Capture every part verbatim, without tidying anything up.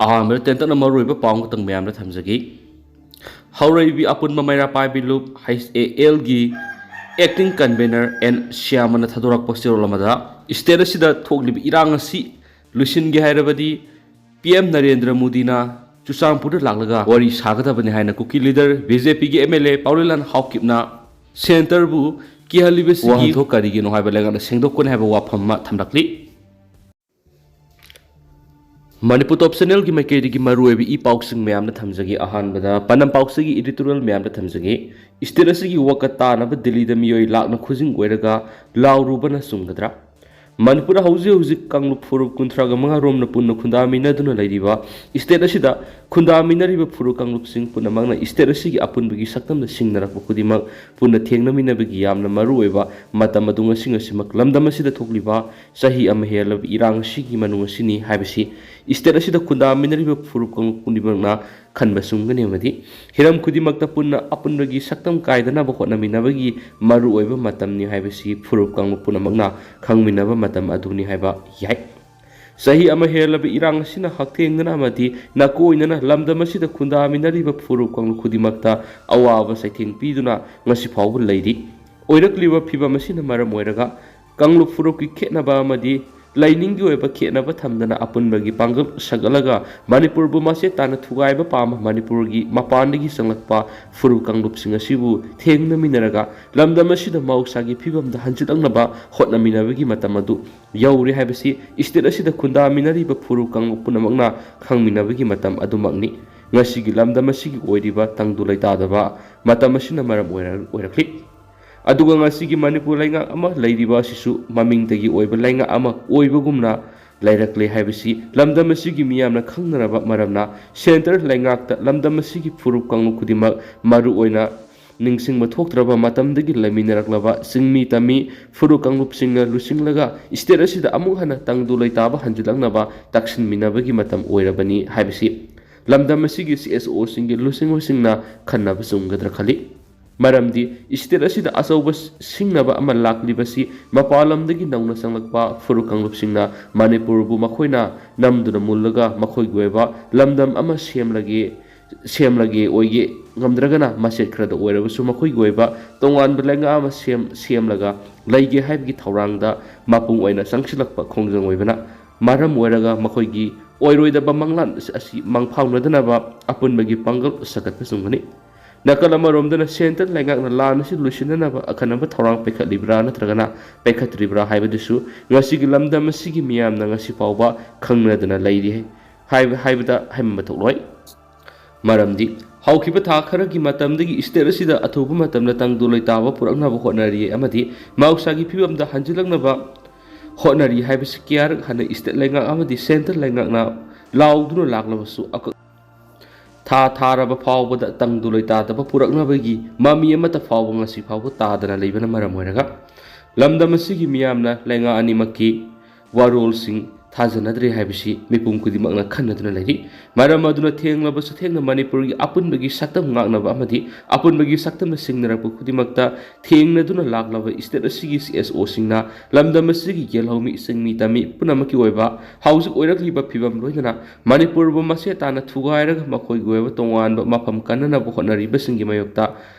ꯑꯍꯥꯟꯕꯗ ꯇꯦꯟꯇꯛꯅ ꯃꯔꯨꯑꯣꯏꯕ ꯄꯥꯎ ꯑꯃꯈꯛꯇꯪ ꯃꯌꯥꯝꯗ ꯊꯝꯖꯒꯦ꯫ ꯍꯧꯔꯛꯏꯕꯤ ꯑꯄꯨꯟꯕ ꯃꯩꯔꯥ ꯄꯥꯏꯕꯤ ꯂꯨꯞ ꯍꯩꯆ ꯑꯦ ꯑꯦꯜꯒꯤ ꯑꯦꯛꯇꯤꯡ ꯀꯟꯚꯦꯅꯔ ꯑꯦꯟ ꯁ꯭ꯌꯥꯃꯅ ꯊꯥꯗꯣꯔꯛꯄ ꯆꯦꯔꯣꯜ ꯑꯃꯗ, ꯁ꯭ꯇꯦꯠ ꯑꯁꯤꯗ ꯊꯣꯛꯂꯤꯕ ꯏꯔꯥꯡ ꯑꯁꯤ ꯂꯣꯏꯁꯤꯟꯒꯦ ꯍꯥꯏꯔꯕꯗꯤ ꯄꯤ ꯑꯦꯝ ꯅꯔꯦꯟꯗ꯭ꯔ ꯃꯣꯗꯤꯅ ꯆꯨꯔꯆꯥꯟꯄꯨꯔꯗ ꯂꯥꯛꯂꯒ ꯋꯥꯔꯤ ꯁꯥꯒꯗꯕꯅꯤ ꯍꯥꯏꯅ ꯀꯨꯀꯤ ꯂꯤꯗꯔ ꯕꯤ ꯖꯦ ꯄꯤꯒꯤ ꯑꯦꯝ ꯑꯦꯜ ꯑꯦ ꯄꯥꯎꯔꯩꯂꯥꯟ ꯍꯥꯎꯀꯤꯞꯅ ꯁꯦꯟꯇꯔꯕꯨ ꯀꯤꯍꯜꯂꯤꯕꯁꯤꯒꯤ ꯋꯥꯍꯟꯊꯣꯛ ꯀꯔꯤꯒꯤꯅꯣ ꯍꯥꯏꯕ ꯂꯩꯉꯥꯛꯅ ꯁꯦꯡꯗꯣꯛꯀꯅꯤ ꯍꯥꯏꯕ ꯋꯥꯐꯝ ꯑꯃ ꯊꯝꯂꯛꯂꯤ꯫ ꯃꯅꯤꯄꯨꯔ ꯇꯣꯞ ꯆꯦꯅꯦꯜꯒꯤ ꯃꯥꯏꯀꯩꯗꯒꯤ ꯃꯔꯨꯑꯣꯏꯕ ꯏ ꯄꯥꯎꯁꯤꯡ ꯃꯌꯥꯝꯗ ꯊꯝꯖꯒꯦ꯫ ꯑꯍꯥꯟꯕꯗ ꯄꯥꯟꯗꯝ ꯄꯥꯎꯆꯦꯒꯤ ꯏꯗꯤꯇꯣꯔꯤꯌꯦꯜ ꯃꯌꯥꯝꯗ ꯊꯝꯖꯒꯦ꯫ ꯁ꯭ꯇꯦꯠ ꯑꯁꯤꯒꯤ ꯋꯥꯀꯠ ꯇꯥꯅꯕ ꯗꯤꯜꯂꯤꯗ ꯃꯤꯑꯣꯏ ꯂꯥꯛꯅ ꯈꯨꯖꯤꯡ ꯑꯣꯏꯔꯒ ꯂꯥꯎꯔꯨꯕꯅ ꯆꯨꯝꯒꯗ꯭ꯔꯥ? ꯃꯅꯤꯄꯨꯔꯗ ꯍꯧꯖꯤꯛ ꯍꯧꯖꯤꯛ ꯀꯥꯡꯂꯨꯞ ꯐꯨꯔꯨꯞ ꯀꯨꯟꯊ꯭ꯔꯥꯒ ꯃꯉꯥ ꯔꯣꯝꯅ ꯄꯨꯟꯅ ꯈꯨꯟꯗꯥꯃꯤꯟꯅꯗꯨꯅ ꯂꯩꯔꯤꯕ ꯁ꯭ꯇꯦꯠ ꯑꯁꯤꯗ ꯈꯨꯟꯗꯥꯃꯤꯟꯅꯔꯤꯕ ꯐꯨꯔꯨꯞ ꯀꯥꯡꯂꯨꯞꯁꯤꯡ ꯄꯨꯝꯅꯃꯛꯅ ꯁ꯭ꯇꯦꯠ ꯑꯁꯤꯒꯤ ꯑꯄꯨꯟꯕꯒꯤ ꯁꯛꯇꯝꯗ ꯁꯤꯡꯅꯔꯛꯄ ꯈꯨꯗꯤꯡꯃꯛ ꯄꯨꯟꯅ ꯊꯦꯡꯅꯃꯤꯟꯅꯕꯒꯤ ꯌꯥꯝꯅ ꯃꯔꯨꯑꯣꯏꯕ ꯃꯇꯝ ꯑꯗꯨ ꯉꯁꯤ ꯉꯁꯤꯃꯛ ꯂꯝꯗꯝ ꯑꯁꯤꯗ ꯊꯣꯛꯂꯤꯕ ꯆꯍꯤ ꯑꯃ ꯍꯦꯜꯂꯕ ꯏꯔꯥꯡ ꯑꯁꯤꯒꯤ ꯃꯅꯨꯡ ꯑꯁꯤꯅꯤ ꯍꯥꯏꯕꯁꯤ ꯁ꯭ꯇꯦꯠ ꯑꯁꯤꯗ ꯈꯨꯟꯗꯥꯃꯤꯟꯅꯔꯤꯕ ꯐꯨꯔꯨꯞ ꯀꯥꯡꯂꯨꯞ ꯈꯨꯗꯤꯡꯃꯛꯅ ꯈꯟꯕ ꯆꯨꯝꯒꯅꯤ, ꯑꯃꯗꯤ ꯍꯤꯔꯝ ꯈꯨꯗꯤꯡꯃꯛꯇ ꯄꯨꯟꯅ ꯑꯄꯨꯟꯕꯒꯤ ꯁꯛꯇꯝ ꯀꯥꯏꯗꯅꯕ ꯍꯣꯠꯅꯃꯤꯟꯅꯕꯒꯤ ꯃꯔꯨꯑꯣꯏꯕ ꯃꯇꯝꯅꯤ ꯍꯥꯏꯕꯁꯤ ꯐꯨꯔꯨꯞ ꯀꯥꯡꯂꯨꯞ ꯄꯨꯝꯅꯃꯛꯅ ꯈꯪꯃꯤꯟꯅꯕ ꯃꯇꯝ ꯑꯗꯨꯅꯤ ꯍꯥꯏꯕ ꯌꯥꯏ꯫ ꯆꯍꯤ ꯑꯃ ꯍꯦꯜꯂꯕ ꯏꯔꯥꯡ ꯑꯁꯤꯅ ꯍꯛꯊꯦꯡꯅꯅ ꯑꯃꯗꯤ ꯅꯥꯀꯣꯏꯅꯅ ꯂꯝꯗꯝ ꯑꯁꯤꯗ ꯈꯨꯟꯗꯥꯃꯤꯟꯅꯔꯤꯕ ꯐꯨꯔꯨꯞ ꯀꯥꯡꯂꯨꯞ ꯈꯨꯗꯤꯡꯃꯛꯇ ꯑꯋꯥꯕ ꯆꯩꯊꯦꯡ ꯄꯤꯗꯨꯅ ꯉꯁꯤ ꯐꯥꯎꯕ ꯂꯩꯔꯤ꯫ ꯑꯣꯏꯔꯛꯂꯤꯕ ꯐꯤꯕꯝ ꯑꯁꯤꯅ ꯃꯔꯝ ꯑꯣꯏꯔꯒ ꯀꯥꯡꯂꯨꯞ ꯐꯨꯔꯨꯞꯀꯤ ꯈꯦꯠꯅꯕ ꯑꯃꯗꯤ ꯂꯥꯏꯅꯤꯡꯒꯤ ꯑꯣꯏꯕ ꯈꯦꯠꯅꯕ ꯊꯝꯗꯅ ꯑꯄꯨꯟꯕꯒꯤ ꯄꯥꯡꯒꯜ ꯁꯥꯒꯠꯂꯒ ꯃꯅꯤꯄꯨꯔꯕꯨ ꯃꯆꯦꯠ ꯇꯥꯅ ꯊꯨꯒꯥꯏꯕ ꯄꯥꯝꯕ ꯃꯅꯤꯄꯨꯔꯒꯤ ꯃꯄꯥꯟꯗꯒꯤ ꯆꯪꯂꯛꯄ ꯐꯨꯔꯨꯞ ꯀꯥꯡꯂꯨꯞꯁꯤꯡ ꯑꯁꯤꯕꯨ ꯊꯦꯡꯅꯃꯤꯟꯅꯔꯒ ꯂꯝꯗꯝ ꯑꯁꯤꯗ ꯃꯍꯧꯁꯥꯒꯤ ꯐꯤꯕꯝꯗ ꯍꯟꯖꯤꯜꯂꯛꯅꯕ ꯍꯣꯠꯅꯃꯤꯟꯅꯕꯒꯤ ꯃꯇꯝ ꯑꯗꯨ ꯌꯧꯔꯦ ꯍꯥꯏꯕꯁꯤ ꯁ꯭ꯇꯦꯠ ꯑꯁꯤꯗ ꯈꯨꯟꯗꯥꯃꯤꯟꯅꯔꯤꯕ ꯐꯨꯔꯨꯞ ꯀꯥꯡꯂꯨꯞ ꯄꯨꯝꯅꯃꯛꯅ ꯈꯪꯃꯤꯟꯅꯕꯒꯤ ꯃꯇꯝ ꯑꯗꯨꯃꯛꯅꯤ꯫ ꯉꯁꯤꯒꯤ ꯂꯝꯗꯝ ꯑꯁꯤꯒꯤ ꯑꯣꯏꯔꯤꯕ ꯇꯪꯗꯨ ꯂꯩꯇꯥꯗꯕ ꯃꯇꯝ ꯑꯁꯤꯅ ꯃꯔꯝ ꯑꯣꯏꯔ-, ꯑꯣꯏꯔꯛꯂꯤ꯫ ꯑꯗꯨꯒ ꯉꯁꯤꯒꯤ ꯃꯅꯤꯄꯨꯔ ꯂꯩꯉꯥꯛ ꯑꯃ ꯂꯩꯔꯤꯕ ꯑꯁꯤꯁꯨ ꯃꯃꯤꯡꯗꯒꯤ ꯑꯣꯏꯕ ꯂꯩꯉꯥꯛ ꯑꯃ ꯑꯣꯏꯕꯒꯨꯝꯅ ꯂꯩꯔꯛꯂꯦ ꯍꯥꯏꯕꯁꯤ ꯂꯝꯗꯝ ꯑꯁꯤꯒꯤ ꯃꯤꯌꯥꯝꯅ ꯈꯪꯅꯔꯕ ꯃꯔꯝꯅ ꯁꯦꯟꯇꯔ ꯂꯩꯉꯥꯛꯇ ꯂꯝꯗꯝ ꯑꯁꯤꯒꯤ ꯐꯨꯔꯨꯞ ꯀꯥꯡꯂꯨꯞ ꯈꯨꯗꯤꯡꯃꯛ, ꯃꯔꯨꯑꯣꯏꯅ ꯅꯤꯡꯁꯤꯡꯕ ꯊꯣꯛꯇ꯭ꯔꯕ ꯃꯇꯝꯗꯒꯤ ꯂꯩꯃꯤꯟꯅꯔꯛꯂꯕ ꯆꯤꯡꯃꯤ ꯇꯝꯃꯤ ꯐꯨꯔꯨꯞ ꯀꯥꯡꯂꯨꯞꯁꯤꯡꯅ ꯂꯨꯆꯤꯡꯂꯒ ꯁ꯭ꯇꯦꯠ ꯑꯁꯤꯗ ꯑꯃꯨꯛ ꯍꯟꯅ ꯇꯪꯗꯨ ꯂꯩꯇꯥꯕ ꯍꯟꯖꯤꯜꯂꯛꯅꯕ ꯇꯛꯁꯤꯟꯃꯤꯟꯅꯕꯒꯤ ꯃꯇꯝ ꯑꯣꯏꯔꯕꯅꯤ ꯍꯥꯏꯕꯁꯤ ꯂꯝꯗꯝ ꯑꯁꯤꯒꯤ ꯁꯤ ꯑꯦꯁ ꯑꯣꯁꯤꯡꯒꯤ ꯂꯨꯆꯤꯡꯕꯁꯤꯡꯅ ꯈꯟꯅꯕ ꯆꯨꯝꯒꯗ꯭ꯔꯥ ꯈꯜꯂꯤ꯫ ꯃꯔꯝꯗꯤ state ꯑꯁꯤꯗ ꯑꯆꯧꯕ ꯁꯤꯡꯅꯕ ꯑꯃ ꯂꯥꯛꯂꯤꯕꯁꯤ ꯃꯄꯥꯟ ꯂꯝꯗꯒꯤ ꯅꯧꯅ ꯆꯪꯂꯛꯄ ꯐꯨꯔꯨꯞ ꯀꯥꯡꯂꯨꯞꯁꯤꯡꯅ ꯃꯅꯤꯄꯨꯔꯕꯨ ꯃꯈꯣꯏꯅ ꯅꯝꯗꯨꯅ ꯃꯨꯜꯂꯒ ꯃꯈꯣꯏꯒꯤ ꯑꯣꯏꯕ ꯂꯝꯗꯝ ꯑꯃ ꯁꯦꯝꯂꯒꯦ ꯁꯦꯝꯂꯒꯦ ꯑꯣꯏꯒꯦ ꯉꯝꯗ꯭ꯔꯒꯅ ꯃꯆꯦꯠ ꯈꯔꯗ ꯑꯣꯏꯔꯕꯁꯨ ꯃꯈꯣꯏꯒꯤ ꯑꯣꯏꯕ ꯇꯣꯉꯥꯟꯕ ꯂꯩꯉꯥꯛ ꯑꯃ ꯁꯦꯝ ꯁꯦꯝꯂꯒ ꯂꯩꯒꯦ ꯍꯥꯏꯕꯒꯤ ꯊꯧꯔꯥꯡꯗ ꯃꯄꯨꯡ ꯑꯣꯏꯅ ꯆꯪꯁꯤꯜꯂꯛꯄ ꯈꯣꯡꯖꯪ ꯑꯣꯏꯕꯅ ꯃꯔꯝ ꯑꯣꯏꯔꯒ ꯃꯈꯣꯏꯒꯤ ꯑꯣꯏꯔꯣꯏꯗꯕ ꯃꯪꯂꯥꯟ ꯑꯁꯤ ꯃꯪꯐꯥꯎꯅꯗꯅꯕ ꯑꯄꯨꯟꯕꯒꯤ ꯄꯥꯡꯒꯜ ꯁꯥꯒꯠꯄ ꯆꯨꯝꯒꯅꯤ꯫ ꯅꯥꯀꯜ ꯑꯃꯔꯣꯝꯗꯅ centre ꯂꯩꯉꯥꯛꯅ ꯂꯥꯟ ꯑꯁꯤ ꯂꯣꯏꯁꯤꯟꯅꯅꯕ ꯑꯈꯟꯅꯕ ꯊꯧꯔꯥꯡ ꯄꯥꯏꯈꯠꯂꯤꯕ꯭ꯔꯥ ꯅꯠꯇ꯭ꯔꯒꯅ ꯄꯥꯏꯈꯠꯇ꯭ꯔꯤꯕ꯭ꯔꯥ ꯍꯥꯏꯕꯗꯨꯁꯨ ꯉꯁꯤꯒꯤ ꯂꯝꯗꯝ ꯑꯁꯤꯒꯤ ꯃꯤꯌꯥꯝꯅ ꯉꯁꯤ ꯐꯥꯎꯕ ꯈꯪꯅꯗꯅ ꯂꯩꯔꯤ ꯍꯥꯏꯕ ꯍꯥꯏꯕꯗ ꯍꯥꯏꯃꯟꯕ ꯊꯣꯛꯂꯣꯏ꯫ ꯃꯔꯝꯗꯤ ꯍꯧꯈꯤꯕ ꯊꯥ ꯈꯔꯒꯤ ꯃꯇꯝꯗꯒꯤ state ꯑꯁꯤꯗ ꯑꯊꯨꯕ ꯃꯇꯝꯗ ꯇꯪꯗꯨ ꯂꯩꯇꯥꯕ ꯄꯨꯔꯛꯅꯕ ꯍꯣꯠꯅꯔꯤ ꯑꯃꯗꯤ ꯃꯍꯧꯁꯥꯒꯤ ꯐꯤꯕꯝꯗ ꯍꯟꯖꯤꯜꯂꯛꯅꯕ ꯍꯣꯠꯅꯔꯤ ꯍꯥꯏꯕꯁꯤ ꯀꯌꯥꯔꯛ ꯍꯟꯅ state ꯂꯩꯉꯥꯛ ꯑꯃꯗꯤ centre ꯂꯩꯉꯥꯛꯅ ꯂꯥꯎꯗꯨꯅ ꯂꯥꯛꯂꯕꯁꯨ ꯑꯀ- ꯊꯥ ꯊꯥꯔꯕ ꯐꯥꯎꯕꯗ ꯇꯪꯗꯨ ꯂꯩꯇꯥꯗꯕ ꯄꯨꯔꯛꯅꯕꯒꯤ ꯃꯃꯤ ꯑꯃꯠꯇ ꯐꯥꯎꯕ ꯉꯁꯤ ꯐꯥꯎꯕ ꯇꯥꯗꯅ ꯂꯩꯕꯅ ꯃꯔꯝ ꯑꯣꯏꯔꯒ ꯂꯝꯗꯝ ꯑꯁꯤꯒꯤ ꯃꯤꯌꯥꯝꯅ ꯂꯩꯉꯥꯛ ꯑꯅꯤꯃꯛꯀꯤ ꯋꯥꯔꯣꯜꯁꯤꯡ ꯊꯥꯖꯅꯗ꯭ꯔꯦ ꯍꯥꯏꯕꯁꯤ ꯃꯤꯄꯨꯝ ꯈꯨꯗꯤꯡꯃꯛꯅ ꯈꯟꯅꯗꯨꯅ ꯂꯩꯔꯤ꯫ ꯃꯔꯝ ꯑꯗꯨꯅ ꯊꯦꯡꯂꯕꯁꯨ ꯊꯦꯡꯅ ꯃꯅꯤꯄꯨꯔꯒꯤ ꯑꯄꯨꯟꯕꯒꯤ ꯁꯛꯇꯝ ꯉꯥꯛꯅꯕ ꯑꯃꯗꯤ ꯑꯄꯨꯟꯕꯒꯤ ꯁꯛꯇꯝꯅ ꯁꯤꯡꯅꯔꯛꯄ ꯈꯨꯗꯤꯡꯃꯛꯇ ꯊꯦꯡꯅꯗꯨꯅ ꯂꯥꯛꯂꯕ state ꯑꯁꯤꯒꯤ C S Oꯁꯤꯡꯅ ꯂꯝꯗꯝ ꯑꯁꯤꯒꯤ ꯌꯦꯜꯍꯧꯃꯤ ꯏꯁꯤꯡꯃꯤ ꯇꯝꯃꯤ ꯄꯨꯝꯅꯃꯛꯀꯤ ꯑꯣꯏꯕ ꯍꯧꯖꯤꯛ ꯑꯣꯏꯔꯛꯂꯤꯕ ꯐꯤꯕꯝ ꯂꯣꯏꯅꯅ ꯃꯅꯤꯄꯨꯔꯕꯨ ꯃꯆꯦꯠ ꯇꯥꯅ ꯊꯨꯒꯥꯏꯔꯒ ꯃꯈꯣꯏꯒꯤ ꯑꯣꯏꯕ ꯇꯣꯉꯥꯟꯕ ꯃꯐꯝ ꯀꯟꯅꯅꯕ ꯍꯣꯠꯅꯔꯤꯕꯁꯤꯡꯒꯤ ꯃꯥꯌꯣꯛꯇ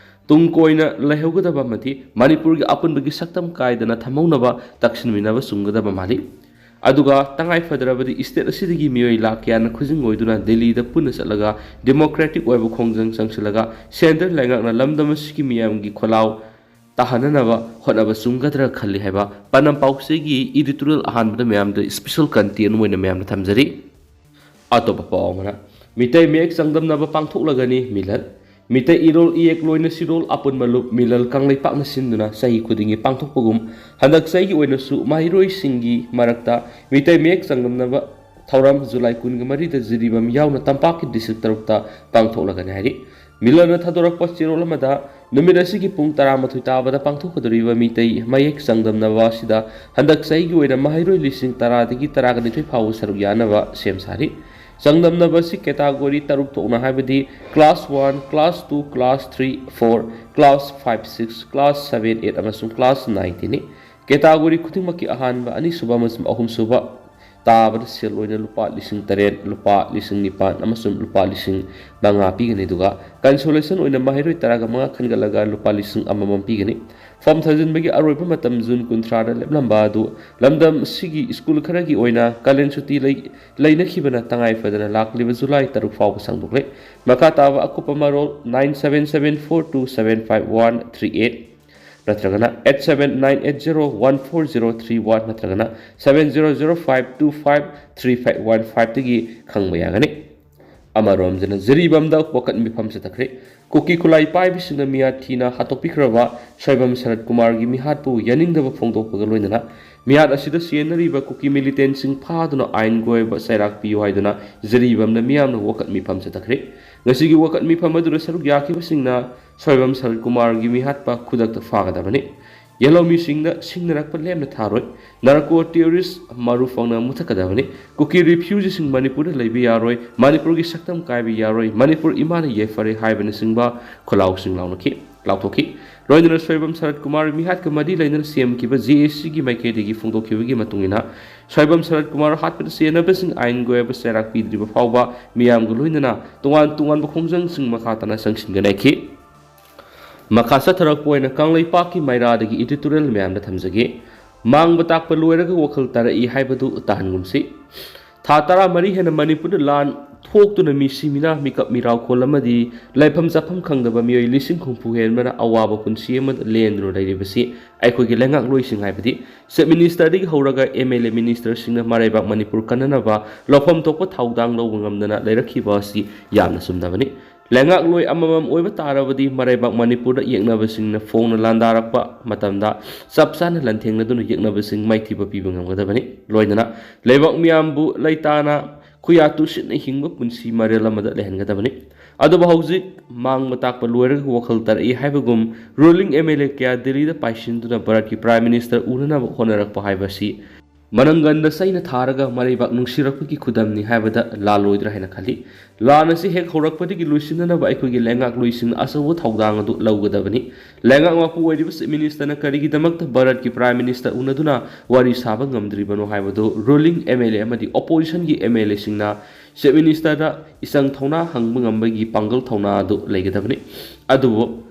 ꯇꯨꯡ ꯀꯣꯏꯅ ꯂꯩꯍꯧꯒꯗꯕ ꯑꯃꯗꯤ ꯃꯅꯤꯄꯨꯔꯒꯤ ꯑꯄꯨꯟꯕꯒꯤ ꯁꯛꯇꯝ ꯀꯥꯏꯗꯅ ꯊꯝꯍꯧꯅꯕ ꯇꯛꯁꯤꯟꯃꯤꯟꯅꯕ ꯆꯨꯝꯒꯗꯕ ꯃꯥꯜꯂꯤ꯫ ꯑꯗꯨꯒ ꯇꯉꯥꯏ ꯐꯗ꯭ꯔꯕꯗꯤ state ꯑꯁꯤꯗꯒꯤ ꯃꯤꯑꯣꯏ ꯂꯥꯈ ꯀꯌꯥꯅ ꯈꯨꯖꯤꯡ ꯑꯣꯏꯗꯨꯅ ꯗꯤꯜꯂꯤꯗ ꯄꯨꯟꯅ ꯆꯠꯂꯒ democratic ꯑꯣꯏꯕ ꯈꯣꯡꯖꯪ ꯆꯪꯁꯤꯜꯂꯒ centre ꯂꯩꯉꯥꯛꯅ ꯂꯝꯗꯝ ꯑꯁꯤꯒꯤ ꯃꯤꯌꯥꯝꯒꯤ ꯈꯣꯜꯂꯥꯎ ꯇꯥꯍꯟꯅꯅꯕ ꯍꯣꯠꯅꯕ ꯆꯨꯝꯒꯗ꯭ꯔꯥ ꯈꯜꯂꯤ ꯍꯥꯏꯕ ꯄꯥꯟꯗꯝ ꯄꯥꯎꯆꯦꯒꯤ editorial ꯑꯍꯥꯟꯕꯗ ꯃꯌꯥꯝꯗ special content ꯑꯣꯏꯅ ꯃꯌꯥꯝꯗ ꯊꯝꯖꯔꯤ꯫ ꯑꯇꯣꯞꯄ ꯄꯥꯎ ꯑꯃꯅ, ꯃꯤꯇꯩ ꯃꯌꯦꯛ ꯆꯥꯡꯗꯝꯅꯕ ꯄꯥꯡꯊꯣꯛꯂꯒꯅꯤ ꯃꯤꯂꯟ꯫ ꯃꯤꯇꯩ ꯏꯔꯣꯜ ꯏꯌꯦꯛ ꯂꯣꯏꯅ ꯁꯤꯔꯣꯜ ꯑꯄꯨꯟꯕ ꯂꯨꯞ ꯃꯤꯂꯟ ꯀꯪꯂꯩꯄꯥꯛꯅ ꯁꯤꯟꯗꯨꯅ ꯆꯍꯤ ꯈꯨꯗꯤꯡꯒꯤ ꯄꯥꯡꯊꯣꯛꯄꯒꯨꯝ, ꯍꯟꯗꯛ ꯆꯍꯤꯒꯤ ꯑꯣꯏꯅꯁꯨ ꯃꯍꯩꯔꯣꯏꯁꯤꯡꯒꯤ ꯃꯔꯛꯇ ꯃꯤꯇꯩ ꯃꯌꯦꯛ ꯆꯥꯡꯗꯝꯅꯕ ꯊꯧꯔꯝ ꯖꯨꯂꯥꯏ ꯀꯨꯟꯒ ꯃꯔꯤꯗ ꯖꯤꯔꯤꯕꯥꯝ ꯌꯥꯎꯅ ꯇꯝꯄꯥꯛꯀꯤ district ꯇꯔꯨꯛꯇ ꯄꯥꯡꯊꯣꯛꯂꯒꯅꯤ ꯍꯥꯏꯔꯤ꯫ ꯃꯤꯂꯟꯅ ꯊꯥꯗꯣꯔꯛꯄ ꯆꯦꯔꯣꯜ ꯑꯃꯗ, ꯅꯨꯃꯤꯠ ꯑꯁꯤꯒꯤ ꯄꯨꯡ ꯇꯔꯥꯃꯥꯊꯣꯏ ꯇꯥꯕꯗ ꯄꯥꯡꯊꯣꯛꯀꯗꯧꯔꯤꯕ ꯃꯤꯇꯩ ꯃꯌꯦꯛ ꯆꯥꯡꯗꯝꯅꯕ ꯑꯁꯤꯗ ꯍꯟꯗꯛ ꯆꯍꯤꯒꯤ ꯑꯣꯏꯅ ꯃꯍꯩꯔꯣꯏ ꯂꯤꯁꯤꯡ ꯇꯔꯥꯗꯒꯤ ꯇꯔꯥꯒ ꯅꯤꯊꯣꯏ ꯐꯥꯎꯕ ꯁꯔꯨꯛ ꯌꯥꯅꯕ ꯁꯦꯝ ꯁꯥꯔꯤ꯫ ꯆꯥꯡꯗꯝꯅꯕ ꯑꯁꯤ category ꯇꯔꯨꯛ ꯊꯣꯛꯅ, ꯍꯥꯏꯕꯗꯤ class one, class two, class three, four, class five, six, class seven, eight ꯑꯃꯁꯨꯡ class nineꯇꯅꯤ꯫ Category ꯈꯨꯗꯤꯡꯃꯛꯀꯤ ꯑꯍꯥꯟꯕ, ꯑꯅꯤꯁꯨꯕ ꯑꯃꯁꯨꯡ ꯑꯍꯨꯝꯁꯨꯕ ꯇꯥꯕꯗ ꯁꯦꯜ ꯑꯣꯏꯅ ꯂꯨꯄꯥ ꯂꯤꯁꯤꯡ ꯇꯔꯦꯠ, ꯂꯨꯄꯥ ꯂꯤꯁꯤꯡ ꯅꯤꯄꯥꯟ ꯑꯃꯁꯨꯡ ꯂꯨꯄꯥ ꯂꯤꯁꯤꯡ ꯃꯉꯥ ꯄꯤꯒꯅꯤ꯫ ꯑꯗꯨꯒ consolation ꯑꯣꯏꯅ ꯃꯍꯩꯔꯣꯏ ꯇꯔꯥꯒ ꯃꯉꯥ ꯈꯟꯒꯠꯂꯒ ꯂꯨꯄꯥ ꯂꯤꯁꯤꯡ ꯑꯃꯃꯝ ꯄꯤꯒꯅꯤ꯫ Form ꯊꯥꯖꯤꯟꯕꯒꯤ ꯑꯔꯣꯏꯕ ꯃꯇꯝ June ꯀꯨꯟꯊ꯭ꯔꯥꯗ ꯂꯦꯞꯂꯝꯕ ꯑꯗꯨ ꯂꯝꯗꯝ ꯑꯁꯤꯒꯤ ꯁ꯭ꯀꯨꯜ ꯈꯔꯒꯤ ꯑꯣꯏꯅ ꯀꯥꯂꯦꯟ ꯁꯨꯇꯤ ꯂꯩ-, ꯂꯩꯅꯈꯤꯕꯅ ꯇꯉꯥꯏ ꯐꯗꯅ ꯂꯥꯛꯂꯤꯕ July ꯇꯔꯨꯛ ꯐꯥꯎꯕ ꯁꯥꯡꯗꯣꯛꯂꯦ꯫ ꯃꯈꯥ ꯇꯥꯕ ꯑꯀꯨꯞꯄ ꯃꯔꯣꯜ nine seven seven four two seven five one three eight ꯅꯠꯇ꯭ꯔꯒꯅ eight seven nine eight zero one four zero three one ꯅꯠꯇ꯭ꯔꯒꯅ seven zero zero five two five three five one fiveꯇꯒꯤ ꯈꯪꯕ ꯌꯥꯒꯅꯤ꯫ ꯑꯃꯔꯣꯝꯗꯅ ꯖꯤꯔꯤꯕꯥꯝꯗ ꯋꯥꯀꯠ ꯃꯤꯐꯝ ꯆꯠꯊꯈ꯭ꯔꯦ꯫ ꯀꯨꯀꯤ ꯈꯨꯠꯂꯥꯏ ꯄꯥꯏꯕꯁꯤꯡꯅ ꯃꯤꯍꯥꯠ ꯊꯤꯅ ꯍꯥꯠꯇꯣꯛꯄꯤꯈ꯭ꯔꯕ ꯁꯣꯏꯕꯝ ꯁꯔꯠ ꯀꯨꯃꯥꯔꯒꯤ ꯃꯤꯍꯥꯠꯄꯨ ꯌꯥꯅꯤꯡꯗꯕ ꯐꯣꯡꯗꯣꯛꯄꯒ ꯂꯣꯏꯅꯅ ꯃꯤꯍꯥꯠ ꯑꯁꯤꯗ ꯆꯦꯟꯅꯔꯤꯕ ꯀꯨꯀꯤ militantꯁꯤꯡ ꯐꯥꯗꯨꯅ ꯑꯥꯏꯟꯒꯤ ꯑꯣꯏꯕ ꯆꯩꯔꯥꯛ ꯄꯤꯌꯨ ꯍꯥꯏꯗꯨꯅ ꯖꯤꯔꯤꯕꯥꯝꯗ ꯃꯤꯌꯥꯝꯅ ꯋꯥꯀꯠ ꯃꯤꯐꯝ ꯆꯠꯊꯈ꯭ꯔꯦ꯫ ꯉꯁꯤꯒꯤ ꯋꯥꯀꯠ ꯃꯤꯐꯝ ꯑꯗꯨꯗ ꯁꯔꯨꯛ ꯌꯥꯈꯤꯕꯁꯤꯡꯅ ꯁꯣꯏꯕꯝ ꯁꯔꯠ ꯀꯨꯃꯥꯔꯒꯤ ꯃꯤꯍꯥꯠꯄ ꯈꯨꯗꯛꯇ ꯐꯥꯒꯗꯕꯅꯤ꯫ ꯌꯦꯜꯍꯧꯃꯤꯁꯤꯡꯗ ꯁꯤꯡꯅꯔꯛꯄ ꯂꯦꯝꯅ ꯊꯥꯔꯣꯏ꯫ Narco terrorist ꯃꯔꯨ ꯐꯪꯅ ꯃꯨꯊꯠꯀꯗꯕꯅꯤ꯫ ꯀꯨꯀꯤ refugeeꯁꯤꯡ ꯃꯅꯤꯄꯨꯔꯗ ꯂꯩꯕ ꯌꯥꯔꯣꯏ꯫ ꯃꯅꯤꯄꯨꯔꯒꯤ ꯁꯛꯇꯝ ꯀꯥꯏꯕ ꯌꯥꯔꯣꯏ꯫ ꯃꯅꯤꯄꯨꯔ ꯏꯃꯥꯅ ꯌꯥꯏꯐꯔꯦ ꯍꯥꯏꯕꯅꯆꯤꯡꯕ ꯈꯣꯜꯂꯥꯎꯁꯤꯡ ꯂꯥꯎꯅꯈꯤ, ꯂꯥꯎꯊꯣꯛꯈꯤ꯫ ꯂꯣꯏꯅꯅ ꯁꯣꯏꯕꯝ ꯁꯔꯠ ꯀꯨꯃꯥꯔ ꯃꯤꯍꯥꯠꯀ ꯃꯔꯤ ꯂꯩꯅꯅ ꯁꯦꯝꯈꯤꯕ JACꯒꯤ ꯃꯥꯏꯀꯩꯗꯒꯤ ꯐꯣꯡꯗꯣꯛꯈꯤꯕꯒꯤ ꯃꯇꯨꯡ ꯏꯟꯅ, ꯁꯣꯏꯕꯝ ꯁꯔꯠ ꯀꯨꯃꯥꯔ ꯍꯥꯠꯄꯗ ꯆꯦꯟꯅꯕꯁꯤꯡ ꯑꯥꯏꯟꯒꯤ ꯑꯣꯏꯕ ꯆꯩꯔꯥꯛ ꯄꯤꯗ꯭ꯔꯤꯕ ꯐꯥꯎꯕ ꯃꯤꯌꯥꯝꯒ ꯂꯣꯏꯅꯅ ꯇꯣꯉꯥꯟ ꯇꯣꯉꯥꯟꯕ ꯈꯣꯡꯖꯪꯁꯤꯡ ꯃꯈꯥ ꯇꯥꯅ ꯆꯪꯁꯤꯟꯒꯅꯤ ꯍꯥꯏꯈꯤ꯫ ꯃꯈꯥ ꯆꯠꯊꯔꯛꯄ ꯑꯣꯏꯅ ꯀꯪꯂꯩꯄꯥꯛꯀꯤ ꯃꯩꯔꯥꯗꯒꯤ editorial ꯃꯌꯥꯝꯗ ꯊꯝꯖꯒꯦ꯫ ꯃꯥꯡꯕ ꯇꯥꯛꯄ ꯂꯣꯏꯔꯒ ꯋꯥꯈꯜ ꯇꯥꯔꯛꯏ ꯍꯥꯏꯕꯗꯨ ꯇꯥꯍꯟꯒꯨꯝꯁꯤ꯫ ꯊꯥ ꯇꯔꯥꯃꯔꯤ ꯍꯦꯟꯅ ꯃꯅꯤꯄꯨꯔꯗ ꯂꯥꯟ ꯊꯣꯛꯇꯨꯅ ꯃꯤꯁꯤ ꯃꯤꯅꯥ, ꯃꯤꯀꯞ ꯃꯤꯔꯥꯎꯈꯣꯜ ꯑꯃꯗꯤ ꯂꯩꯐꯝ ꯆꯥꯐꯝ ꯈꯪꯗꯕ ꯃꯤꯑꯣꯏ ꯂꯤꯁꯤꯡ ꯍꯨꯝꯐꯨ ꯍꯦꯟꯕꯅ ꯑꯋꯥꯕ ꯄꯨꯟꯁꯤ ꯑꯃꯗ ꯂꯦꯟꯗꯨꯅ ꯂꯩꯔꯤꯕꯁꯤ ꯑꯩꯈꯣꯏꯒꯤ ꯂꯩꯉꯥꯛꯂꯣꯏꯁꯤꯡ, ꯍꯥꯏꯕꯗꯤ Chief Ministerꯗꯒꯤ ꯍꯧꯔꯒ MLA ministerꯁꯤꯡꯅ ꯃꯔꯩꯕꯥꯛ ꯃꯅꯤꯄꯨꯔ ꯀꯟꯅꯅꯕ ꯂꯧꯐꯝ ꯊꯣꯛꯄ ꯊꯧꯗꯥꯡ ꯂꯧꯕ ꯉꯝꯗꯅ ꯂꯩꯔꯛꯈꯤꯕ ꯑꯁꯤ ꯌꯥꯝꯅ ꯆꯨꯝꯗꯕꯅꯤ꯫ ꯂꯩꯉꯥꯛꯂꯣꯏ ꯑꯃꯃꯝ ꯑꯣꯏꯕ ꯇꯥꯔꯕꯗꯤ ꯃꯔꯩꯕꯥꯛ ꯃꯅꯤꯄꯨꯔꯗ ꯌꯦꯛꯅꯕꯁꯤꯡꯅ ꯐꯣꯡꯅ ꯂꯥꯟꯗꯥꯔꯛꯄ ꯃꯇꯝꯗ ꯆꯞ ꯆꯥꯅ ꯂꯥꯟꯊꯦꯡꯅꯗꯨꯅ ꯌꯦꯛꯅꯕꯁꯤꯡ ꯃꯥꯏꯊꯤꯕ ꯄꯤꯕ ꯉꯝꯒꯗꯕꯅꯤ꯫ ꯂꯣꯏꯅꯅ ꯂꯩꯕꯥꯛ ꯃꯤꯌꯥꯝꯕꯨ ꯂꯩꯇꯥꯅ ꯈꯨꯌꯥ ꯇꯨꯁꯤꯟꯅ ꯍꯤꯡꯕ ꯄꯨꯟꯁꯤ ꯃꯔꯦꯜ ꯑꯃꯗ ꯂꯩꯍꯟꯒꯗꯕꯅꯤ꯫ ꯑꯗꯨꯕꯨ ꯍꯧꯖꯤꯛ ꯃꯥꯡꯕ ꯇꯥꯛꯄ ꯂꯣꯏꯔꯒ ꯋꯥꯈꯜ ꯇꯥꯔꯛꯏ ꯍꯥꯏꯕꯒꯨꯝ ruling MLA ꯀꯌꯥ ꯗꯤꯜꯂꯤꯗ ꯄꯥꯏꯁꯤꯟꯗꯨꯅ ꯚꯥꯔꯠꯀꯤ Prime Minister ꯎꯅꯅꯕ ꯍꯣꯠꯅꯔꯛꯄ ꯍꯥꯏꯕꯁꯤ ꯃꯅꯪꯒꯟꯗ ꯆꯩꯅ ꯊꯥꯔꯒ ꯃꯔꯩꯕꯥꯛ ꯅꯨꯡꯁꯤꯔꯛꯄꯒꯤ ꯈꯨꯗꯝꯅꯤ ꯍꯥꯏꯕꯗ ꯂꯥꯜꯂꯣꯏꯗ꯭ꯔꯥ ꯍꯥꯏꯅ ꯈꯜꯂꯤ꯫ ꯂꯥꯟ ꯑꯁꯤ ꯍꯦꯛ ꯍꯧꯔꯛꯄꯗꯒꯤ ꯂꯣꯏꯁꯤꯟꯅꯅꯕ ꯑꯩꯈꯣꯏꯒꯤ ꯂꯩꯉꯥꯛꯂꯣꯏꯁꯤꯡꯅ ꯑꯆꯧꯕ ꯊꯧꯗꯥꯡ ꯑꯗꯨ ꯂꯧꯒꯗꯕꯅꯤ꯫ ꯂꯩꯉꯥꯛ ꯃꯄꯨ ꯑꯣꯏꯔꯤꯕ Chief Ministerꯅ ꯀꯔꯤꯒꯤꯗꯃꯛꯇ ꯚꯥꯔꯠꯀꯤ Prime Minister ꯎꯅꯗꯨꯅ ꯋꯥꯔꯤ ꯁꯥꯕ ꯉꯝꯗ꯭ꯔꯤꯕꯅꯣ ꯍꯥꯏꯕꯗꯨ ruling MLA ꯑꯃꯗꯤ oppositionꯒꯤ MLAꯁꯤꯡꯅ Chief Ministerꯗ ꯏꯆꯪ ꯊꯧꯅꯥ ꯍꯪꯕ ꯉꯝꯕꯒꯤ ꯄꯥꯡꯒꯜ ꯊꯧꯅꯥ ꯑꯗꯨ ꯂꯩꯒꯗꯕꯅꯤ꯫ ꯑꯗꯨꯕꯨ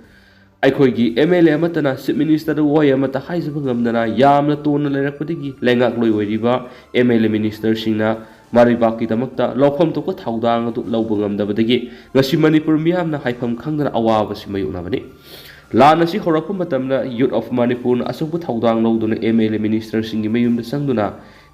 ꯑꯩꯈꯣꯏꯒꯤ MLA ꯑꯃꯠꯇꯅ Chief Ministerꯗ ꯋꯥꯍꯩ ꯑꯃꯠꯇ ꯍꯥꯏꯖꯕ ꯉꯝꯗꯅ ꯌꯥꯝꯅ ꯇꯣꯟꯅ ꯂꯩꯔꯛꯄꯗꯒꯤ ꯂꯩꯉꯥꯛꯂꯣꯏ ꯑꯣꯏꯔꯤꯕ MLA ministerꯁꯤꯡꯅ ꯃꯔꯩꯕꯥꯛꯀꯤꯗꯃꯛꯇ ꯂꯧꯐꯝ ꯊꯣꯛꯄ ꯊꯧꯗꯥꯡ ꯑꯗꯨ ꯂꯧꯕ ꯉꯝꯗꯕꯗꯒꯤ ꯉꯁꯤ ꯃꯅꯤꯄꯨꯔ ꯃꯤꯌꯥꯝꯅ ꯍꯥꯏꯐꯝ ꯈꯪꯗꯅ ꯑꯋꯥꯕꯁꯤ ꯃꯥꯌꯣꯛꯅꯕꯅꯤ꯫ ꯂꯥꯟ ꯑꯁꯤ ꯍꯧꯔꯛꯄ ꯃꯇꯝꯗ Youth of Manipurꯅ ꯑꯆꯧꯕ ꯊꯧꯗꯥꯡ ꯂꯧꯗꯨꯅ MLA ministerꯁꯤꯡꯒꯤ ꯃꯌꯨꯝꯗ ꯆꯪꯗꯨꯅ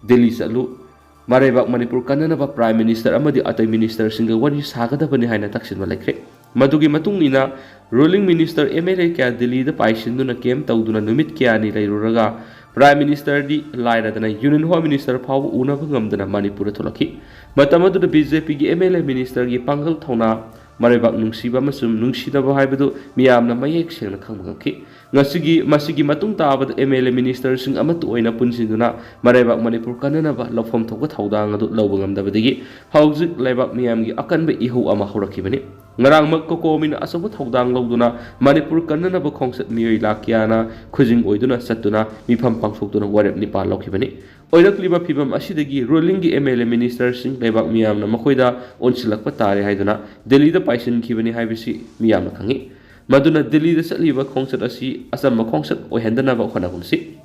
ꯗꯤꯜꯂꯤ ꯆꯠꯂꯨ, ꯃꯔꯩꯕꯥꯛ ꯃꯅꯤꯄꯨꯔ ꯀꯟꯅꯅꯕ Prime Minister ꯑꯃꯗꯤ ꯑꯇꯩ ministerꯁꯤꯡꯒ ꯋꯥꯔꯤ ꯁꯥꯒꯗꯕꯅꯤ ꯍꯥꯏꯅ ꯇꯛꯁꯤꯟꯕ ꯂꯩꯈ꯭ꯔꯦ꯫ ꯃꯗꯨꯒꯤ ꯃꯇꯨꯡ ꯏꯟꯅ ruling minister MLA ꯀꯌꯥ ꯗꯤꯜꯂꯤꯗ ꯄꯥꯏꯁꯤꯟꯗꯨꯅ camp ꯇꯧꯗꯨꯅ ꯅꯨꯃꯤꯠ ꯀꯌꯥꯅꯤ ꯂꯩꯔꯨꯔꯒ Prime Ministerꯗꯤ ꯂꯥꯏꯔꯗꯅ Union Home Minister ꯐꯥꯎꯕ ꯎꯅꯕ ꯉꯝꯗꯅ ꯃꯅꯤꯄꯨꯔꯗ ꯊꯣꯛꯂꯛꯈꯤ꯫ ꯃꯇꯝ ꯑꯗꯨꯗ BJPꯒꯤ MLA ministerꯒꯤ ꯄꯥꯡꯒꯜ ꯊꯧꯅꯥ, ꯃꯔꯩꯕꯥꯛ ꯅꯨꯡꯁꯤꯕ ꯑꯃꯁꯨꯡ ꯅꯨꯡꯁꯤꯗꯕ ꯍꯥꯏꯕꯗꯨ ꯃꯤꯌꯥꯝꯅ ꯃꯌꯦꯛ ꯁꯦꯡꯅ ꯈꯪꯕ ꯉꯝꯈꯤ꯫ ꯉꯁꯤꯒꯤ, ꯃꯁꯤꯒꯤ ꯃꯇꯨꯡ ꯇꯥꯕꯗ MLA ministerꯁꯤꯡ ꯑꯃꯠꯇ ꯑꯣꯏꯅ ꯄꯨꯟꯁꯤꯟꯗꯨꯅ ꯃꯔꯩꯕꯥꯛ ꯃꯅꯤꯄꯨꯔ ꯀꯟꯅꯅꯕ ꯂꯧꯐꯝ ꯊꯣꯛꯄ ꯊꯧꯗꯥꯡ ꯑꯗꯨ ꯂꯧꯕ ꯉꯝꯗꯕꯗꯒꯤ ꯍꯧꯖꯤꯛ ꯂꯩꯕꯥꯛ ꯃꯤꯌꯥꯝꯒꯤ ꯑꯀꯟꯕ ꯏꯍꯧ ꯑꯃ ꯍꯧꯔꯛꯈꯤꯕꯅꯤ꯫ ꯉꯔꯥꯡꯃꯛ COCOMIꯅ ꯑꯆꯧꯕ ꯊꯧꯗꯥꯡ ꯂꯧꯗꯨꯅ ꯃꯅꯤꯄꯨꯔ ꯀꯟꯅꯅꯕ ꯈꯣꯡꯆꯠ ꯃꯤꯑꯣꯏ ꯂꯥꯈ ꯀꯌꯥꯅ ꯈꯨꯖꯤꯡ ꯑꯣꯏꯗꯨꯅ ꯆꯠꯇꯨꯅ ꯃꯤꯐꯝ ꯄꯥꯡꯊꯣꯛꯇꯨꯅ ꯋꯥꯔꯦꯞ ꯅꯤꯄꯥꯜ ꯂꯧꯈꯤꯕꯅꯤ꯫ ꯑꯣꯏꯔꯛꯂꯤꯕ ꯐꯤꯚꯝ ꯑꯁꯤꯗꯒꯤ rulingꯒꯤ MLA ministerꯁꯤꯡ ꯂꯩꯕꯥꯛ ꯃꯤꯌꯥꯝꯅ ꯃꯈꯣꯏꯗ ꯑꯣꯟꯁꯤꯜꯂꯛꯄ ꯇꯥꯔꯦ ꯍꯥꯏꯗꯨꯅ ꯗꯤꯜꯂꯤꯗ ꯄꯥꯏꯁꯤꯟꯈꯤꯕꯅꯤ ꯍꯥꯏꯕꯁꯤ ꯃꯤꯌꯥꯝꯅ ꯈꯪꯏ꯫ ꯃꯗꯨꯅ ꯗꯤꯜꯂꯤꯗ ꯆꯠꯂꯤꯕ ꯈꯣꯡꯆꯠ ꯑꯁꯤ ꯑꯆꯝꯕ ꯈꯣꯡꯆꯠ ꯑꯣꯏꯍꯟꯗꯅꯕ ꯍꯣꯠꯅꯒꯨꯝꯁꯤ꯫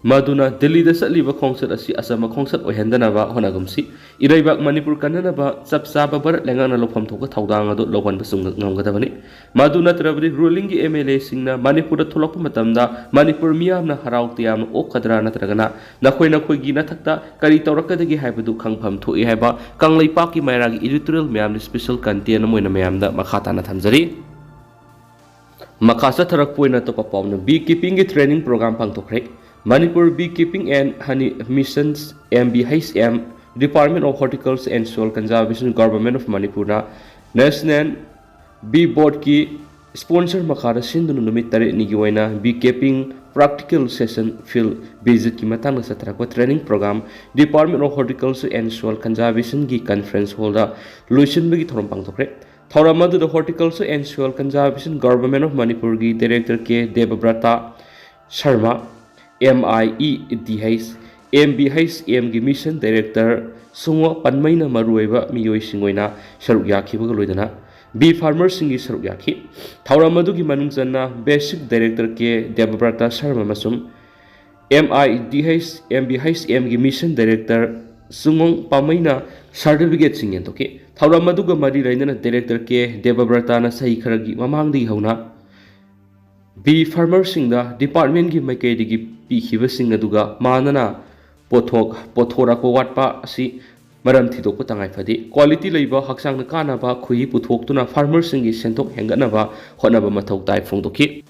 ꯃꯗꯨꯅ ꯗꯤꯜꯂꯤꯗ ꯆꯠꯂꯤꯕ ꯈꯣꯡꯆꯠ ꯑꯁꯤ ꯑꯆꯝꯕ ꯈꯣꯡꯆꯠ ꯑꯣꯏꯍꯟꯗꯅꯕ ꯍꯣꯠꯅꯒꯨꯝꯁꯤ꯫ ꯏꯔꯩꯕꯥꯛ ꯃꯅꯤꯄꯨꯔ ꯀꯟꯅꯅꯕ ꯆꯞ ꯆꯥꯕ ꯚꯥꯔꯠ ꯂꯩꯉꯥꯛꯅ ꯂꯧꯐꯝ ꯊꯣꯛꯄ ꯊꯧꯗꯥꯡ ꯑꯗꯨ ꯂꯧꯍꯟꯕꯁꯨ ꯉꯝꯒꯗꯕꯅꯤ꯫ ꯃꯗꯨ ꯅꯠꯇ꯭ꯔꯕꯗꯤ rulingꯒꯤ MLAꯁꯤꯡꯅ ꯃꯅꯤꯄꯨꯔꯗ ꯊꯣꯛꯂꯛꯄ ꯃꯇꯝꯗ ꯃꯅꯤꯄꯨꯔ ꯃꯤꯌꯥꯝꯅ ꯍꯔꯥꯎ ꯇꯌꯥꯝꯅ ꯑꯣꯛꯀꯗ꯭ꯔꯥ ꯅꯠꯇ꯭ꯔꯒꯅ ꯅꯈꯣꯏ ꯅꯈꯣꯏꯒꯤ ꯅꯊꯛꯇ ꯀꯔꯤ ꯇꯧꯔꯛꯀꯗꯒꯦ ꯍꯥꯏꯕꯗꯨ ꯈꯪꯐꯝ ꯊꯣꯛꯏ ꯍꯥꯏꯕ ꯀꯪꯂꯩꯄꯥꯛꯀꯤ ꯃꯩꯔꯥꯒꯤ editorial ꯃꯌꯥꯝꯗ special content ꯑꯃ ꯑꯣꯏꯅ ꯃꯌꯥꯝꯗ ꯃꯈꯥ ꯇꯥꯅ ꯊꯝꯖꯔꯤ꯫ ꯃꯈꯥ ꯆꯠꯊꯔꯛꯄ ꯑꯣꯏꯅ ꯑꯇꯣꯞꯄ ꯄꯥꯎꯅ bee keepingꯒꯤ training program ꯄꯥꯡꯊꯣꯛꯈ꯭ꯔꯦ꯫ Manipur Bee Keeping and Honey Missions, MBHM, Department of Horticulture and Soil Conservation, Government of Manipurꯅ National Bee Boardꯀꯤ Sponsor ꯃꯈꯥꯗ ꯁꯤꯟꯗꯨꯅ ꯅꯨꯃꯤꯠ ꯇꯔꯦꯠꯅꯤꯒꯤ ꯑꯣꯏꯅ bee keeping practical session, field visit ꯀꯤ ꯃꯇꯥꯡꯗ ꯆꯠꯊꯔꯛꯄ training program Department of Horticulture and Soil Conservation ꯒꯤ conference hall ꯗ ꯂꯣꯏꯁꯤꯟꯕꯒꯤ ꯊꯧꯔꯝ ꯄꯥꯡꯊꯣꯛꯈ꯭ꯔꯦ꯫ ꯊꯧꯔꯝ ꯑꯗꯨꯗ Horticulture and Soil Conservation, Government of Manipur ꯒꯤ Director K ꯗꯦꯕꯕ꯭ꯔꯇꯥ Sharma, M I E D H, M B H M ꯒꯤ Mission Director ꯁꯨꯡꯉꯣ ꯄꯟꯃꯩꯅ ꯃꯔꯨꯑꯣꯏꯕ ꯃꯤꯑꯣꯏꯁꯤꯡ ꯑꯣꯏꯅ ꯁꯔꯨꯛ ꯌꯥꯈꯤꯕꯒ ꯂꯣꯏꯅꯅ bee farmer ꯁꯤꯡꯒꯤ ꯁꯔꯨꯛ ꯌꯥꯈꯤ꯫ ꯊꯧꯔꯝ ꯑꯗꯨꯒꯤ ꯃꯅꯨꯡ ꯆꯟꯅ Basic Director ꯀꯦ ꯗꯦꯕꯕ꯭ꯔꯇꯥ ꯁꯔꯃ ꯑꯃꯁꯨꯡ M I D H, M B H M ꯒꯤ Mission Director ꯁꯨꯡꯉꯣ ꯄꯥꯃꯩꯅ certificate ꯁꯤꯡ ꯌꯦꯟꯊꯣꯛꯈꯤ꯫ ꯊꯧꯔꯝ ꯑꯗꯨꯒ ꯃꯔꯤ ꯂꯩꯅꯅ Director ꯀꯦ ꯗꯦꯕꯕ꯭ꯔꯇꯥꯅ ꯆꯍꯤ ꯈꯔꯒꯤ ꯃꯃꯥꯡꯗꯒꯤ ꯍꯧꯅ bee farmer ꯁꯤꯡꯗ department ꯀꯤ ꯃꯥꯏꯀꯩꯗꯒꯤ ꯄꯤꯈꯤꯕꯁꯤꯡ ꯑꯗꯨꯒ ꯃꯥꯟꯅꯅ ꯄꯣꯠꯊꯣꯛ, ꯄꯣꯠꯊꯣꯔꯛꯄ ꯋꯥꯠꯄ ꯑꯁꯤ ꯃꯔꯝ ꯊꯤꯗꯣꯛꯄ ꯇꯉꯥꯏ ꯐꯗꯦ꯫ Quality ꯂꯩꯕ, ꯍꯛꯆꯥꯡꯗ ꯀꯥꯟꯅꯕ ꯈꯣꯏꯍꯤ ꯄꯨꯊꯣꯛꯇꯨꯅ farmer ꯁꯤꯡꯒꯤ ꯁꯦꯟꯊꯣꯛ ꯍꯦꯟꯒꯠꯅꯕ ꯍꯣꯠꯅꯕ ꯃꯊꯧ ꯇꯥꯏ ꯐꯣꯡꯗꯣꯛꯈꯤ꯫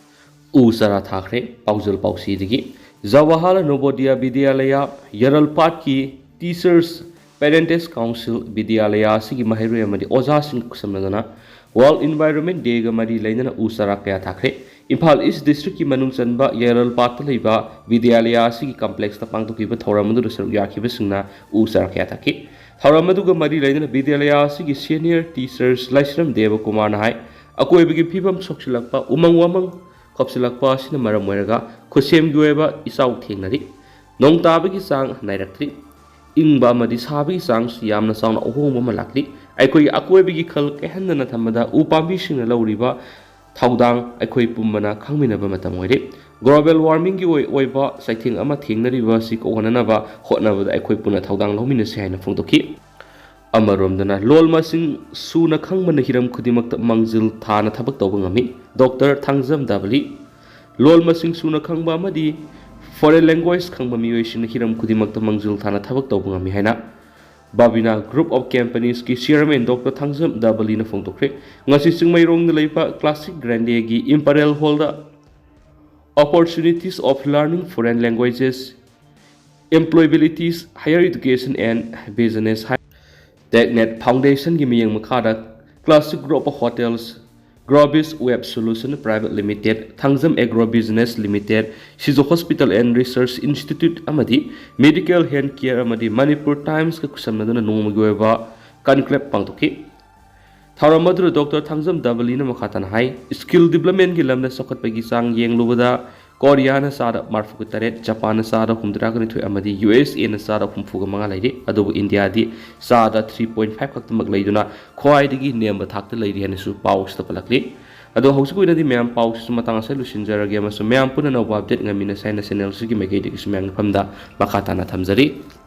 ꯎ ꯆꯥꯔꯥ ꯊꯥꯈ꯭ꯔꯦ꯫ ꯄꯥꯎꯖꯦꯜ ꯄꯥꯎꯆꯦꯗꯒꯤ꯫ ꯖꯋꯥꯍꯔꯂꯥꯜ ꯅꯣꯕꯣꯗꯤꯌꯥ ꯕꯤꯗ꯭ꯌꯥꯂꯌꯥ ꯌꯥꯔꯜꯄꯥꯠꯀꯤ Teachers Parentage Council ꯕꯤꯗ꯭ꯌꯥꯂꯌꯥ ꯑꯁꯤꯒꯤ ꯃꯍꯩꯔꯣꯏ ꯑꯃꯗꯤ ꯑꯣꯖꯥꯁꯤꯡ ꯈꯨꯠꯁꯝꯅꯗꯨꯅ World Environment Day ꯒ ꯃꯔꯤ ꯂꯩꯅꯅ ꯎ ꯆꯥꯔꯥ ꯀꯌꯥ ꯊꯥꯈ꯭ꯔꯦ꯫ ꯏꯝꯐꯥꯜ East District ꯀꯤ ꯃꯅꯨꯡ ꯆꯟꯕ ꯌꯥꯔꯜꯄꯥꯠꯇ ꯂꯩꯕ ꯕꯤꯗ꯭ꯌꯥꯂꯌꯥ ꯑꯁꯤꯒꯤ complex ꯇ ꯄꯥꯡꯊꯣꯛꯈꯤꯕ ꯊꯧꯔꯝ ꯑꯗꯨꯗ ꯁꯔꯨꯛ ꯌꯥꯈꯤꯕꯁꯤꯡꯅ ꯎ ꯆꯥꯔꯥ ꯀꯌꯥ ꯊꯥꯈꯤ꯫ ꯊꯧꯔꯝ ꯑꯗꯨꯒ ꯃꯔꯤ ꯂꯩꯅꯅ ꯕꯤꯗ꯭ꯌꯥꯂꯌꯥ ꯑꯁꯤꯒꯤ Senior Teachers ꯂꯥꯏꯁ꯭ꯔꯝ ꯗꯦꯕꯀꯨꯃꯥꯔꯅ ꯍꯥꯏ, ꯑꯀꯣꯏꯕꯒꯤ ꯐꯤꯕꯝ ꯁꯣꯛꯆꯤꯜꯂꯛꯄ, ꯎꯃꯪ ꯋꯥꯃꯪ ꯈꯣꯞꯆꯤꯜꯂꯛꯄ ꯑꯁꯤꯅ ꯃꯔꯝ ꯑꯣꯏꯔꯒ ꯈꯨꯠꯁꯦꯝꯒꯤ ꯑꯣꯏꯕ ꯏꯆꯥꯎ ꯊꯦꯡꯅꯔꯤ꯫ ꯅꯣꯡ ꯇꯥꯕꯒꯤ ꯆꯥꯡ ꯅꯥꯏꯔꯛꯇ꯭ꯔꯤ꯫ ꯏꯪꯕ ꯑꯃꯗꯤ ꯁꯥꯕꯒꯤ ꯆꯥꯡꯁꯨ ꯌꯥꯝꯅ ꯆꯥꯎꯅ ꯑꯍꯣꯡꯕ ꯑꯃ ꯂꯥꯛꯂꯤ꯫ ꯑꯩꯈꯣꯏꯒꯤ ꯑꯀꯣꯏꯕꯒꯤ ꯈꯜ ꯀꯥꯏꯍꯟꯗꯅ ꯊꯝꯕꯗ ꯎ ꯄꯥꯝꯕꯤꯁꯤꯡꯅ ꯂꯧꯔꯤꯕ ꯊꯧꯗꯥꯡ ꯑꯩꯈꯣꯏ ꯄꯨꯝꯕꯅ ꯈꯪꯃꯤꯟꯅꯕ ꯃꯇꯝ ꯑꯣꯏꯔꯦ꯫ Global warming ꯒꯤ ꯑꯣꯏ-, ꯑꯣꯏꯕ ꯆꯩꯊꯦꯡ ꯑꯃ ꯊꯦꯡꯅꯔꯤꯕ ꯑꯁꯤ ꯀꯣꯛꯍꯟꯅꯅꯕ ꯍꯣꯠꯅꯕꯗ ꯑꯩꯈꯣꯏ ꯄꯨꯟꯅ ꯊꯧꯗꯥꯡ ꯂꯧꯃꯤꯟꯅꯁꯤ ꯍꯥꯏꯅ ꯐꯣꯡꯗꯣꯛꯈꯤ꯫ ꯑꯃꯔꯣꯝꯗꯅ, ꯂꯣꯜ ꯃꯁꯤꯡ ꯁꯨꯅ ꯈꯪꯕꯅ ꯍꯤꯔꯝ ꯈꯨꯗꯤꯡꯃꯛꯇ ꯃꯥꯡꯖꯤꯜ ꯊꯥꯅ ꯊꯕꯛ ꯇꯧꯕ ꯉꯝꯃꯤ꯫ Doctor ꯊꯥꯡꯖꯝ ꯗꯥꯕꯂꯤ꯫ ꯂꯣꯜ ꯃꯁꯤꯡ ꯁꯨꯅ ꯈꯪꯕ ꯑꯃꯗꯤ foreign language ꯈꯪꯕ ꯃꯤꯑꯣꯏꯁꯤꯡꯅ ꯍꯤꯔꯝ ꯈꯨꯗꯤꯡꯃꯛꯇ ꯃꯥꯡꯖꯤꯜ ꯊꯥꯅ ꯊꯕꯛ ꯇꯧꯕ ꯉꯝꯃꯤ ꯍꯥꯏꯅ Babina Group of Companies ꯀꯤ Chairman Doctor ꯊꯥꯡꯖꯝ ꯗꯥꯕꯂꯤꯅ ꯐꯣꯡꯗꯣꯛꯈ꯭ꯔꯦ꯫ ꯉꯁꯤ ꯆꯤꯡꯃꯩꯔꯣꯡꯗ ꯂꯩꯕ Classic Grande ꯒꯤ Imperial Hall the Opportunities of Learning Foreign Languages, Employabilities, Higher Education and Business high-, TechNet Foundation ꯒꯤ ꯃꯤꯠꯌꯦꯡ ꯃꯈꯥꯗ Classic Group of Hotels, Grobis Web Solution Private Limited, Thangjam Agro Business Limited, Sijo Hospital and Research Institute ꯑꯃꯗꯤ Medical Health Care ꯑꯃꯗꯤ Manipur Timesꯀ ꯈꯨꯠꯁꯝꯅꯗꯨꯅ ꯅꯣꯡꯃꯒꯤ ꯑꯣꯏꯕ conclave ꯄꯥꯡꯊꯣꯛꯈꯤ꯫ ꯊꯧꯔꯝ ꯑꯗꯨꯗ ꯗꯣꯛꯇꯔ ꯊꯥꯡꯖꯝ ꯗꯕꯂꯤꯅ ꯃꯈꯥ ꯇꯥꯅ ꯍꯥꯏ, skill developmentꯀꯤ ꯂꯝꯗ ꯆꯥꯎꯈꯠꯄꯒꯤ ꯆꯥꯡ ꯌꯦꯡꯂꯨꯕꯗ ꯀꯣꯔꯤꯌꯥꯅ ꯆꯥꯗ ꯃꯔꯐꯨꯒ ꯇꯔꯦꯠ, ꯖꯄꯥꯟꯅ ꯆꯥꯗ ꯍꯨꯝꯗ꯭ꯔꯥꯒ ꯅꯤꯊꯣꯏ ꯑꯃꯗꯤ ꯌꯨ ꯑꯦꯁ ꯑꯦꯅ ꯆꯥꯗ ꯍꯨꯝꯐꯨꯒ ꯃꯉꯥ ꯂꯩꯔꯤ꯫ ꯑꯗꯨꯕꯨ ꯏꯟꯗꯤꯌꯥꯗꯤ ꯆꯥꯗ three point five ꯈꯛꯇꯃꯛ ꯂꯩꯗꯨꯅ ꯈ꯭ꯋꯥꯏꯗꯒꯤ ꯅꯦꯝꯕ ꯊꯥꯛꯇ ꯂꯩꯔꯤ ꯍꯥꯏꯅꯁꯨ ꯄꯥꯎꯁꯤꯗ ꯄꯜꯂꯛꯂꯤ꯫ ꯑꯗꯣ ꯍꯧꯖꯤꯛꯀꯤ ꯑꯣꯏꯅꯗꯤ ꯃꯌꯥꯝ ꯄꯥꯎꯁꯤꯁꯨ ꯃꯇꯥꯡ ꯑꯁꯤꯗ ꯂꯣꯏꯁꯤꯟꯖꯔꯒꯦ ꯑꯃꯁꯨꯡ ꯃꯌꯥꯝ ꯄꯨꯟꯅ ꯑꯅꯧꯕ update ꯉꯝꯃꯤꯟꯅꯁꯦ ꯍꯥꯏꯅ channelꯁꯤꯒꯤ ꯃꯥꯏꯀꯩꯗꯒꯤꯁꯨ ꯃꯌꯥꯝꯒꯤ ꯃꯐꯝꯗ ꯃꯈꯥ ꯇꯥꯅ ꯊꯝꯖꯔꯤ꯫